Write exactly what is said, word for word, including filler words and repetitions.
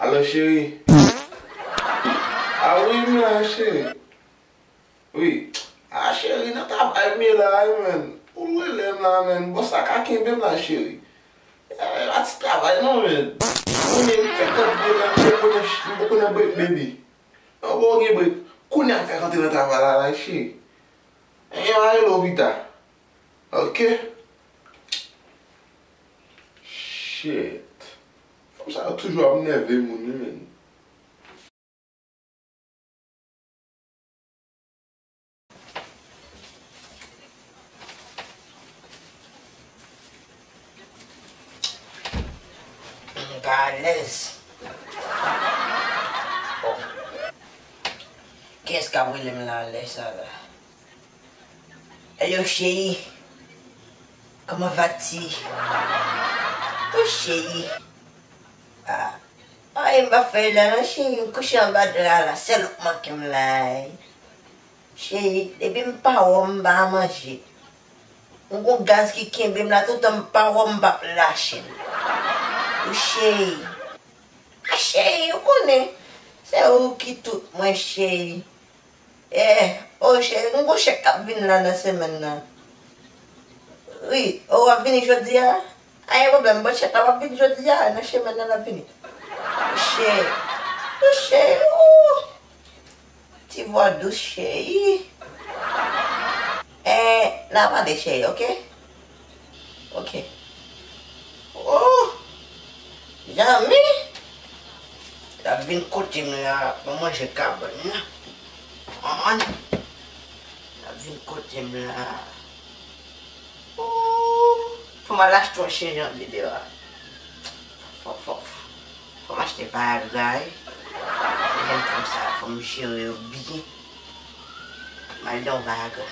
Alo, cheri. A wi, m la, cheri. Wi. A, cheri, nan travay m ye la, wi, menn. Ou rele m la, menn. Bòs la ka kenbe m la, cheri. E, pa ti travay non, menn. Kounye a m fèk antre la, m poko nan, m poko nan break, baby. Ou poko gen break. Kounye a m fèk antre nan travay la, la, cheri. E, m a rele w pita. Ok? Shit. Fanm sa yo toujou ap nève moun, wi, menn. M pa alèz. Oh. Kiyès k ap rele m la, lè sa la? Hello, chérie. Comment vas-tu? Oh, chérie. Ah. Ay, m pa fè la, non, cheri. M kouche anba dra la. Sèl ou k manke m la. Cheri, depi m pa wè w, m pa manje. M gon gaz ki kenbe m la, toutan m pa wè w, m p ap lache l. Ou cheri. A, cheri, ou konnen. Se ou ki tout mwen, cheri. Eh, oh, cheri, m gon chèk k ap vin la nan semèn nan. Wi, oh, w ap vini jodi a? A, gen pwoblèm, bon, chèk la w ap vini jodi a, nan semèn nan l ap vini. Cheri, oh, cheri, oh. Ti vwa dous, cheri. Eh, n a pale, cheri, ok? Ok. Oh! Zanmi! L ap vin kote m la pou manje kabann nan. An, l ap vin kote m la. Oh! Fò m al achte yon chenjan deyò a. Fò, fò, fò m achte Viagra, wi. Jèn fanm sa, fò m jere yo byen. M al nan Viagra.